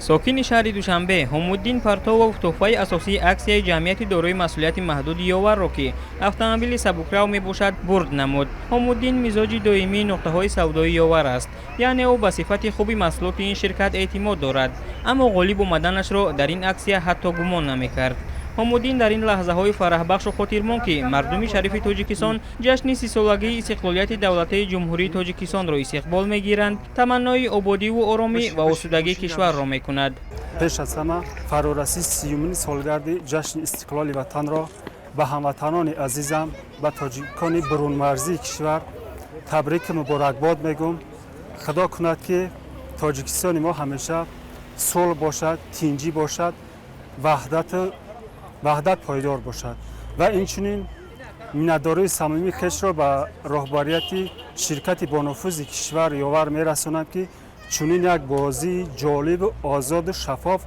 Сокини шаҳри Душанбе Ҳумуддин Партовов тӯҳфаи асосии аксияи ҷамъияти дорои масъулияти маҳдуди Ёварро, ки автомобили сабукрав мебошад, бурд намуд. Ҳумуддин мизоҷи доимии нуқтаҳои савдои Ёвар аст, яъне ӯ ба сифати хуби маҳсулоти ин ширкат эътимод дорад, аммо ғолиб омаданашро дар ин аксия ҳатто гумон намекард. Ҳумуддин дар ин лаҳзаҳои фараҳбахшу хотирмон, ки мардуми шарифи Тоҷикистон ҷашни 30-солагии истиқлолияти давлатии Ҷумҳурии Тоҷикистонро истиқбол мегиранд, таманнои ободиву оромӣ ва осудагии кишварро мекунад. Пеш аз ҳама фарорасии 30-умини солгарди ҷашни истиқлоли ватанро ба ҳамватанони азизам, ба тоҷикони бурунмарзии кишвар табрику муборакбод мегӯм. Худо кунад, ки Тоҷикистони мо ҳамеша сулҳ бошад, тинҷӣ бошад, ваҳдат пойдор бошад. Ва инчунин миннатдории самимии хешро ба роҳбарияти ширкати бонуфузи кишвар Ёвар мерасонам, ки чунин як бозии ҷолибу озоду шаффоф,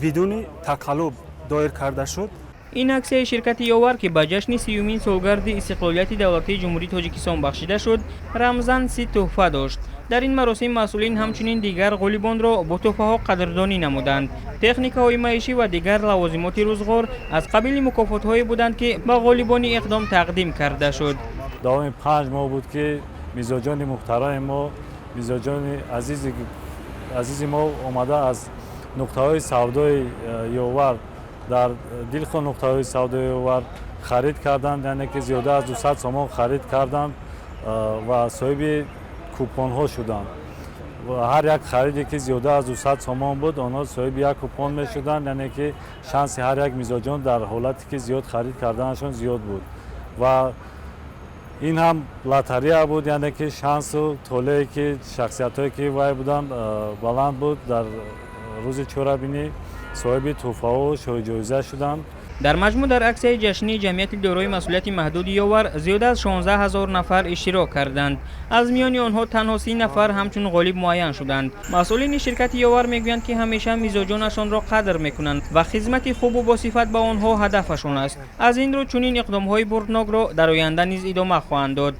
бидуни тақаллуб доир карда шуд. Ин аксияи ширкати Ёвар, ки ба ҷашни 30-умин солгарди истиқлолияти давлатии Ҷумҳурии Тоҷикистон бахшида шуд, рамзан 30 тӯҳфа дошт. Дар ин маросим масъулин ҳамчунин дигар ғолибонро бо тӯҳфаҳо қадрдонӣ намуданд. Техникаҳои маишӣ ва дигар лавозимоти рӯзғор аз қабили мукофотҳое буданд, ки ба ғолибони иқдом тақдим карда шуд. Давоми 5 моҳ буд, ки мизоҷони муҳтарами мо, мизоҷони азизи мо омада аз нуқтаҳои савдои Ёвар, дар дилхоҳ нуқтаҳои савдои Ёвар харид карданд, яъне ки зиёда аз 200 сомон харид карданд ва соҳиби купонҳо шуданд. Ҳар як хариде, ки зиёда аз 200 сомон буд, онҳо соҳиби як купон мешуданд, яъне ки шанси ҳар як мизоҷон дар ҳолате, ки зиёд харид карданашон, зиёд буд. Ва ин ҳам лотерея буд, яъне ки шансу толее, ки шахсиятҳое, ки вай буданд, баланд буд. Дар рӯзи чорабинӣ соҳиби тӯҳфаҳо, шоҳиҷоиза шуданд. Дар маҷмӯъ дар аксияи ҷашнии ҷамъияти дорои масъулияти маҳдуди Ёвар зиёда аз 16 ҳазор нафар иштирок карданд. Аз миёни онҳо танҳо 30 нафар ҳамчун ғолиб муайян шуданд. Масъулини ширкати Ёвар мегӯянд, ки ҳамеша мизоҷонашонро қадр мекунанд ва хизмати хубу босифат ба онҳо ҳадафашон аст. Аз ин рӯ чунин иқдомҳои бурднокро дар оянда низ идома хоҳанд дод.